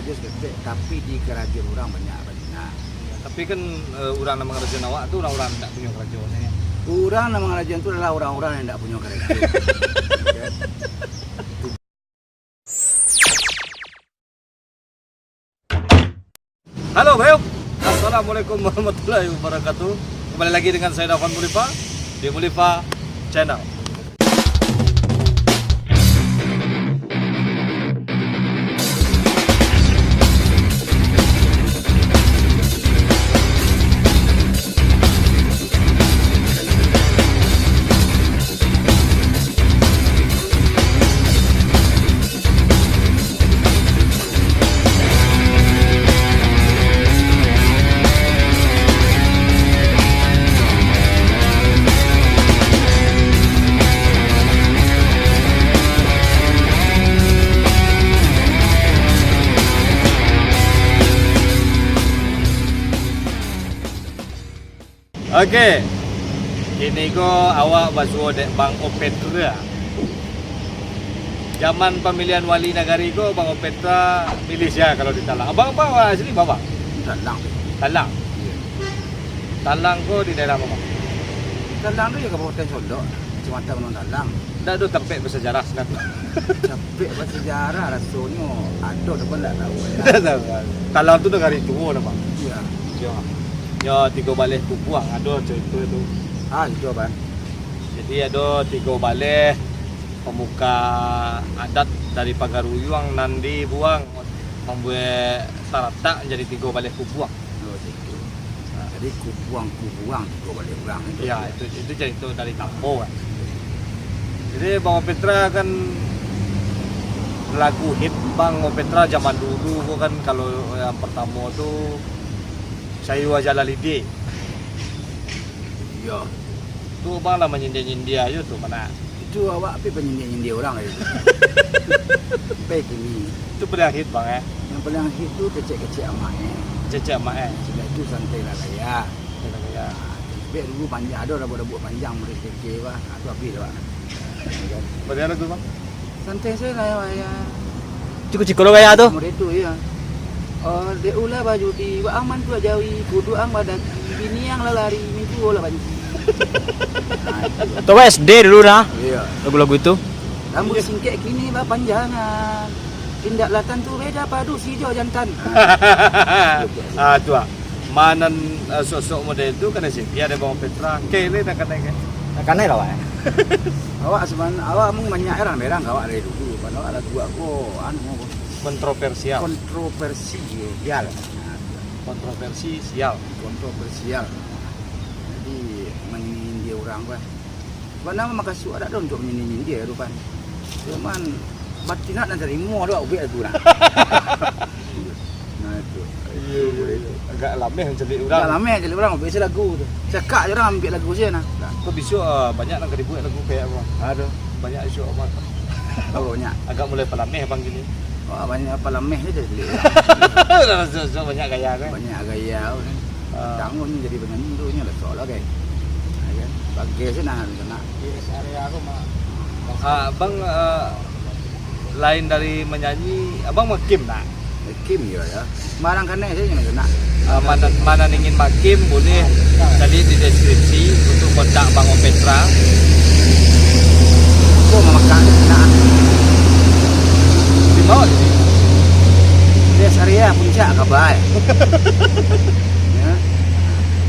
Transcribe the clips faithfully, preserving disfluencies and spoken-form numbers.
Karajo sakepek, tapi di karajo urang banyak batina. Ya, tapi kan, eh, urang nan mangarajoan awak tu urang-urang nan indak punyo karajo, maksudnyo. Urang nan mangarajoan tu adalah urang-urang yang indak punyo karajo. Halo, bayo. Assalamualaikum warahmatullahi wabarakatuh. Kembali lagi dengan saya, Dafan Mulifa, di Mulifa Channel. Oke. Kini ko awak basuo dek Bang Opetra. Zaman pamilihan wali nagari ko, Bang Opetra milih sia kalau di Talang? Abang, abang asli ma, Bang? Talang. Talang? Iya. Talang ko di daerah ma, Bang? Talang tu ya Kabupaten Solok, Kecamatan Gunung Talang. Ndak ado tampek basajarah sinan? Tampek basajarah rasonyo ado, tapi ndak tahu. Ndak tahu. Talang tu nagari tuo lah, Bang. Iya. Yo. Yo, tigo baleh kubuang, ado carito tu. Ah, itu, Bang. Jadi, ado tigo baleh pamuka adat dari Pagaruyuang nan dibuang, mambuek taratak manjadi tigo baleh kubuang. Oh, itu. Nah, jadi kubuang-kubuang tigo baleh urang itu. Ya, itu, itu carito dari Tambo, kan. Jadi, Bang Opetra kan lagu hit Bang Opetra zaman dulu ko kan, kalau yang pertamo tu Sayu Aja Lalide. Iyo. Tu Abang lah manyindia-nyindia ajo tu, mana? Itu awak pi panyindia-nyindia urang lah itu. Pai kini. Itu paliang hit, Bang, eh? Yang paliang hit tu Kecek-kecek Amak, eh. Kecek-kecek Amak, eh? Sudah itu Santai Lah Gaya. Santai Lah Gaya. Ah, sampai dulu panjang, ado labuah-labuah panjang, model keke, bah. Ah, tu habis dah, bah. Ya kan? Baa lagu, Bang? Santai sajo lah, ya. Ciko-ciko lo gaya tu. Model tu, ya. Oh, dek ulah bajudi, wak aman tu jawi, kudu ang badaki, bini ang lah lari, mintuo lah banci. Nah, itu. Tu awak S D dulu nah. Iya. Lagu-lagu itu. Rambut singkek kini bapanjangan. Indak lah tantu beda padu si jo jantan. Ah, tu ah. Manan, eh, sosok model tu kanai singkek dek Bang Petra. Kele dah kanai ke? Kanai lah, wak. Awak seban-, awak mung banyak orang berang ka awak dari dulu. Pan awak lagu awak ko, anu, kontroversial. Kontroversial. Kontroversi sial. Kontroversial. Jadi, manyindia urang ko. Sabananyo makasuik awak dak ado untuak manyindia-nyindia tu kan. Cuman, batin awak nan tarimo tu, awak ubek lagu urang. Nah, itu. Iya, iya, iya. Agak lameh mancaliak urang. Agak lameh mancaliak urang, ubek se lagu tu. Cakak se urang ambiak lagu se nah. Kok bisuak, ah, banyak nan ka dibuek lagu kayak apa? Aduh. Banyak isu apa? Oh, banyak. Agak mulai palameh, Bang, kini. Wah, banyak palameh se jadi. Dah, dah, dah, banyak gaya, kan? Banyak gaya, kan? Ah. Tangguh ni jadi penyanyi tu, nya letak lah, kan? Ya, kan? Bagai se nah, nak. Di rest area aku mah. Ah, Bang, eh, lain dari menyanyi, Abang makim tak? Makim, iyo, ya. Marang kanai sajo nak. Ah, mana, mana ingin makim, boleh cari di deskripsi untuk kontak Bang Opetra. Kok mamakan, nak? Di bawah sini. Dia Syariah Puncak, kabar. Ya.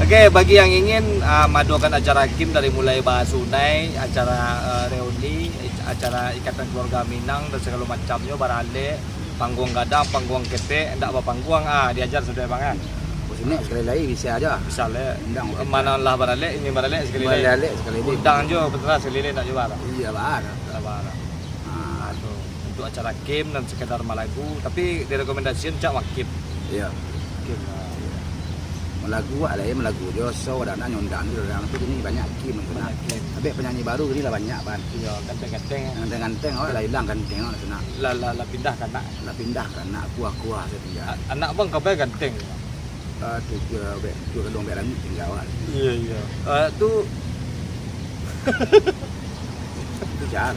Oke, bagi yang ingin, ah, madokan acara Kim dari mulai bahas unai, acara, eh, reuni, acara ikatan keluarga Minang dan segala macamnyo, baralek, pangguang gadang, pangguang ketek, ndak bapangguang, ah, diajar sudah, Bang, kan? Bos Unek sekali lagi bisa aja. Bisa, lek. Undang, Bang. Mana lah baralek, ini baralek sekali lagi. Baralek sekali lagi. Undang jo Petra sekali lagi, ndak jo, Bang? Iya, Bang. Ndak, Bang. Ah. Aduh, untuk acara Kim dan sekedar malagu, tapi direkomendasikan cak Wakim. Iya. Kim, ah. Malagu awak lah, ya, malagu jo, so, dak nak nyondang tu, urang tu kini banyak Kim tu nah. Banyak Kim. Tapi penyanyi baru kini lah banyak, Pan. Iya, ganteng-ganteng, ya. Ganteng-ganteng, awak lah ilang ganteng awak tu nah. Lah, lah, lah pindah ka anak. Lah pindah ka anak, kuah-kuah sajo tinggal. A-, anak Abang kabai ganteng. Ah, tu je, bek, tu kadang bek rangit tinggal awak. Iya, iya. Ah, tu. Tu jar.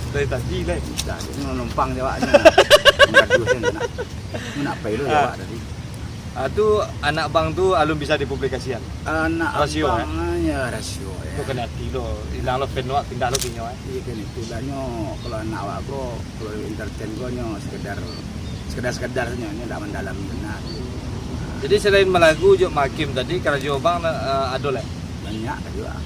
Dari tadi lah. Bisa, ini numpang je awaknyo. Nak pai lo awak tadi. Ah, tu anak bang tu alun bisa dipublikasian. Anak rasio, abang eh? Ya rasio ya. Tu kena hati lo. Hilang lo fan lo, pindah lo kinyo eh. Iya kan itu lah nyo. Kalau anak awak ko, kalau entertain ko nyo sekedar sekedar-sekedar saja, nyo ndak mandalami benar. Jadi selain malagu jo makim tadi, karajo bang uh, ado lah. Banyak juga.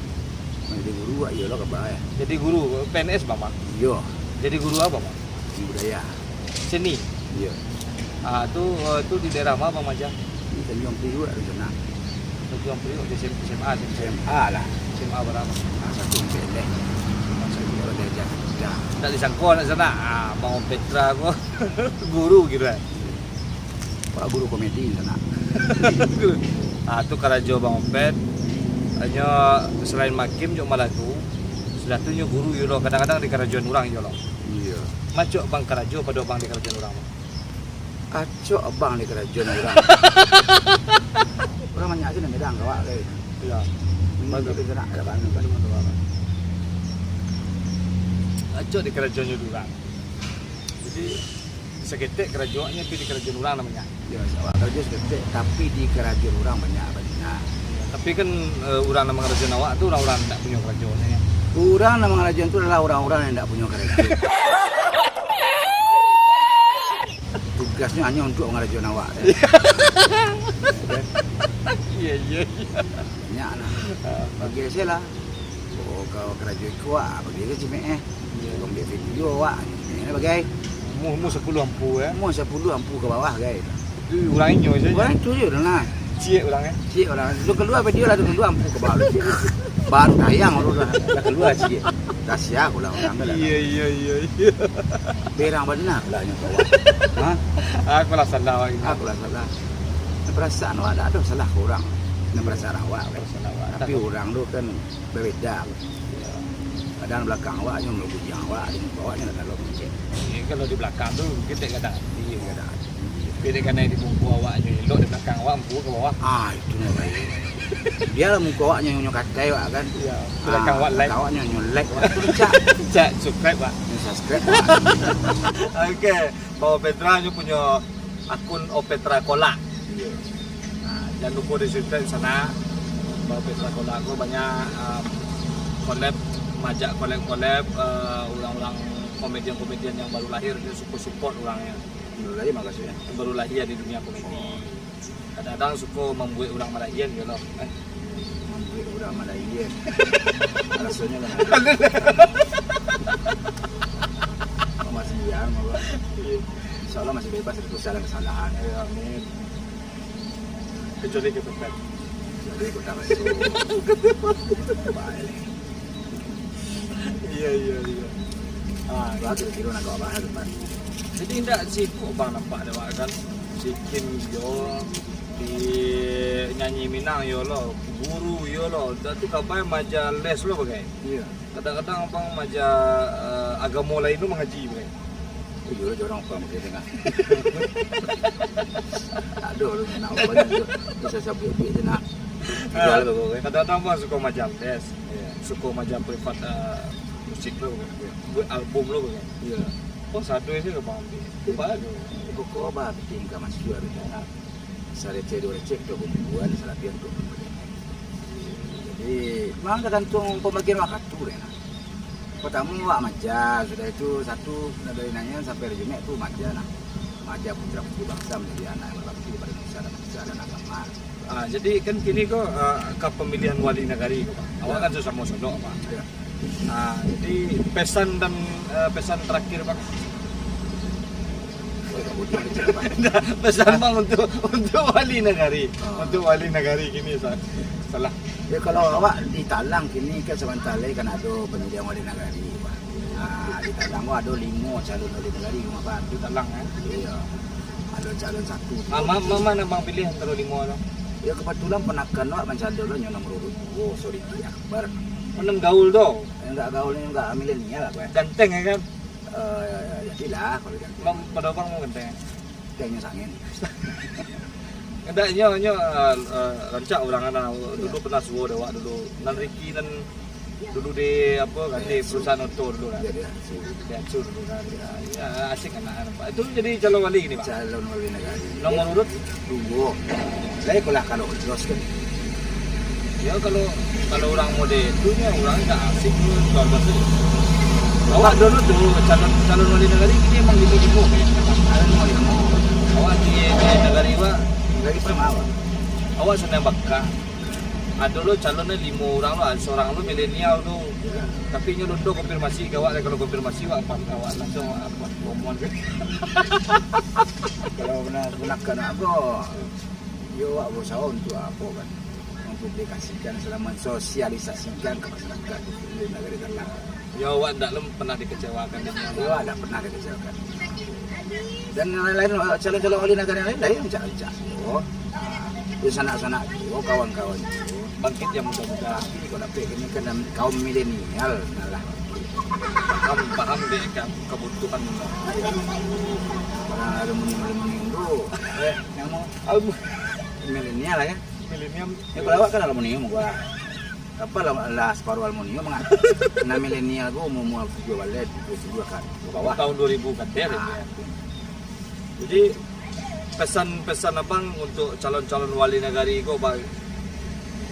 Jadi guru awak iyo lo kaba ya. Jadi guru P N S bang mah. Iyo. Jadi guru apa bang? Budaya. Seni. Iya. Ah, tu uh, tu di daerah mana bang Maja? Di Tanjung Priuk ada sana. Tanjung Priuk di SMA sih. SMA lah. SMA berapa? Ah, satu pendek. Maksudnya kalau diajak kerja. Tak disangka nak sana. Ah, bang Petra ko guru gitu kan. Pak guru komedi sana. Ah, tu karajo bang Opet. Hanya selain makim juga malagu. Sudah tu nyo guru yo lo. Kadang-kadang di karajoan urang yo lo. Iya. Macok bang karajo pado bang di karajoan urang. Acok abang di karajoan urang. Urang banyak aja nak medang kawak kai. Iya. Bagus. Kita nak ada bangun kan. Acok di karajoan urang. Jadi saketek karajoannyo tapi di karajoan urang namonyo. Ya, awak karajo saketek tapi di karajoan urang banyak banyak. Tapi kan uh, urang nan mangarajoan awak tu urang-urang nan ndak punyo karajo nyo. Urang nan mangarajoan tu adalah urang-urang yang ndak punyo karajo. Tugasnyo hanyo untuak mangarajoan awak. Iya iya iya. Banyak lah. Bagi saya lah. Oh, kau karajo iko ah, bagi saya cimek eh. Kau ambil video awak, cimek eh bagai. Umur umur sepuluh ampu eh. Umur sepuluh ampu ke bawah gai. Tu urang inyo saja. Urang itu je dah lah. Ciek urang eh. Ciek urang. Lu keluar video lah tu keluar ampu ke bawah. Baru tayang baru dah. Dah keluar ciek. Dah siap ulang orang dah. Iya iya iya iya. Berang benar lah nyo kawan. Ha? Aku lah salah lagi. Aku lah salah. Perasaan awak tak ada salah ke orang. Ini perasaan awak. Perasaan awak. Tapi orang tu kan berbeda. Kadang belakang awak nyo melubuh awak, di muka awak nyo nak dalam cek. Ini kalau di belakang tu mungkin tak kadang. Iya kadang. Tapi dia kena di muka awak nyo elok, di belakang awak muka ke bawah. Ah, itu nyo baik. Biarlah muka awak nyo nyo katai awak kan. Iya. Belakang awak like. Awak nyo nyo like awak. Cak. Cak subscribe awak. Nyo subscribe awak. Oke, Bang Petra nyo punyo akun Opetra Kolak. Iya. Nah, jangan lupa di subscribe sana. Bang Petra Kolak ko banyak um, collab, majak collab-collab uh, orang-orang komedian-komedian yang baru lahir, dia suka support orangnya. Baru lahir maksudnya? Baru lahir di dunia komedi. Oh. Kadang-kadang suka membuat orang malahian gitu loh. Eh. Membuat orang malahian. Rasanya lah. Masih biar, malah. Iya. Insya Allah masih bebas dari kesalahan-kesalahan. Ya, amin. Kecuali kepepet. Kecuali kota masuk. Baik. Iya iya iya. Ah, itu kira-kira nak kau bahas depan. Jadi indak sibuk bang nampak dek awak kan. Bikin yo di nyanyi Minang yo lo, guru yo lo. Dah tu kabai maja les lo bagai. Iya. Kadang-kadang abang maja uh, agama lain tu mengaji bagai. Oh, iya, orang apa mungkin tengah. Aduh, lu nak apa ni? Bisa sabuik-buik je nak. Tinggal tu kau kan. Kadang-kadang abang suka maja les. Iya. Suka maja privat uh, musik lo kan. Buat album lo kan. Iya. Oh, satu aja ke bang ambil. Apa tu? Pokok apa bikin ke masuk ada tak? Sareceh dua receh tu bubuan salapian tu. Jadi, memang tergantung pembagian waktu deh. Pertama awak maja, sudah itu satu dari nanya sampai hari Jumat tu maja nah. Maja putra putri bangsa menjadi anak yang berbakti kepada nusa dan bangsa dan agama. Ah, jadi kan kini ko uh, ke pemilihan wali negari ko, Pak. Awak kan sama sodok, Pak. Ya. Ah, jadi pesan dan uh, pesan terakhir, Pak. Pesan bang untuk untuk wali negari, oh. Untuk wali negari kini salah. Ya kalau awak ditalang kini kan sebentar lagi kan ada pemilihan wali negari. Ah, ditalang ada lima calon wali negari rumah bang. Ditalang ya. Iya. Ada calon satu. Ah, ma- mana bang pilih antara lima tu? Ya kebetulan penakan awak mencalon nyo nomor urut dua, Sodiki Akbar. Menang gaul tu. Enggak gaul ni enggak milenial apa ya? Ganteng ya kan? Uh, jadilah kalau ganteng. Bang, pada bang mau ganteng. Kayaknya sangin. Enggak nyo nyo uh, uh, rancak orang anak dulu pernah suo dewak dulu. Nan Ricky nan Dulu di apa kan, di perusahaan oto dulu kan. Iya, di Atsu. Di Atsu dulu kan. Ya, ya, asik anak nampak. Itu jadi calon wali gini, Pak? Calon wali nagari. Nomor urut? Duo. Lai ko lah kalau lolos kan. Ya, kalau, kalau urang model itu, ya, urang ndak asik tu, lolos tu. Awak dulu tu calon, calon wali nagari gini emang limo-limo kayaknya, Pak. Calon wali nagari. Awak di, di nagari, Pak. Nagari Panama, Pak. Awak Sungai Bakah. Ado lo calonnyo limo urang lo, surang lo milenial tu. Ya. Tapi inyo lo konfirmasi ka awak, kalau konfirmasi awak apa, awak langsung awak apa, ngomong. Kalau nak gunakan apo? Yo, awak berusaha untuk apo kan? Mempublikasikan, salah mensosialisasikan ke masyarakat di nagari tanah. Yo, awak ndak lo pernah dikecewakan dengan. Yo, awak ndak pernah dikecewakan. Dan yang lain-lain, calon-calon wali nagari yang lain, lain rancak-rancak juo. Yo, sanak-sanak juo, kawan-kawan juo. Bangkit yang muda-muda. Tapi kok dapek kini kan kaum milenial, nah lah. Paham, paham dek ka-, kebutuhan. Orang aluminium-aluminium tu. Eh, yang mau Alum- milenial lah ya. Milenium. Ya, kalau awak kan aluminium gua. Apa lah, lah separuh aluminium kan. Nah, milenial gua umur-umur tujuh balai, tujuh tujuh kan. Ke bawah. Tahun dua ribu kan, ya. Ah, ya. Jadi, pesan-pesan abang untuk calon-calon wali nagari ko, Bang,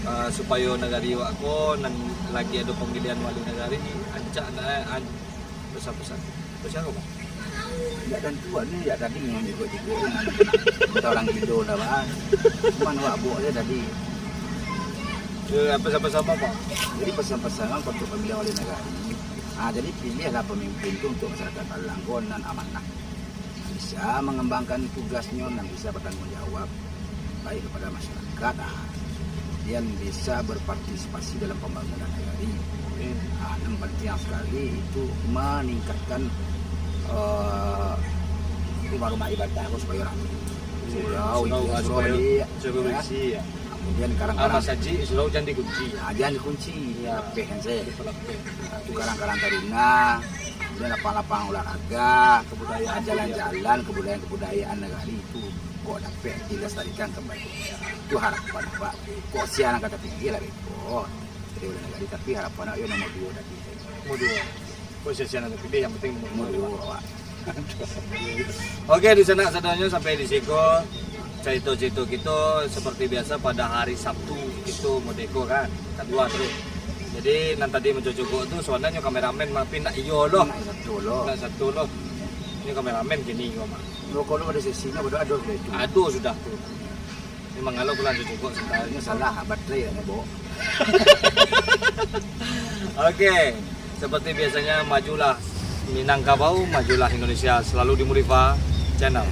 eh, supayo nagari awak ko nan lagi ado pamilihan wali nagari, rancak ndak, eh, an-, pesan-pesan. Pesan apa, Bang? Ndak tantu, anu, jak tadi yang jikok-jikok tu, entah urang gilo lah, Bang. Cuman awak buek je tadi. Eh, pesan-pesan apa, Bang? Jadi pesan-pesan kan untuk pamilihan wali nagari. Ah, jadi pilihlah pamimpin tu untuk masyarakat Balang ko nan amanah. Bisa mangambangkan tugasnyo, nan bisa batangguang jawab, baik kepada masyarakat, ah, kemudian bisa berpartisipasi dalam pambangunan nagari. Amin. Ah, nan pantiang sakali itu maningkatkan, eh, rumah-rumah ibadah ko supayo rami. Iya, surau, surau, surau, ah, surau supayo, surau berisi, ya. Kemudian karang-karang. Ah, masajik, surau jan dikunci. Ah, jan dikunci. Iya. Lapeh kan, saya. Lapeh. Ah, tu karang-karang taruna, kemudian lapang-lapang olahraga, kebudayaan, ah, jalan-jalan, kebudayaan-kebudayaan nagari itu kok dapek dilestarikan kembali. Itu harapan awak. Kok sia nan ka tapilih lah beko. Jadi, wali nagari, tapi harapan awak yo nomor duo tadi. Nomor duo. Kok sia-sia nan tapilih, yang penting nomor duo. Nomor duo, awak. Oke, di sanak sadonyo sampai di siko carito-carito kito seperti biasa pada hari Sabtu kito modeko kan, kaduo terus. Jadi nan tadi mancocokok tu sabananyo kameramen, tapi ndak iyo lo. Ndak satu lo. Ndak satu lo. Ini kameramen kini ko mah. Lo kalau ado sesinyo, ado, ado sudah itu. Ado sudah tu. Memang kalau pulang cocokok sebentar. Ini salah, baterai yang nyebok. Oke, seperti biasanya, majulah Minangkabau, majulah Indonesia, selalu di Mulifa Channel.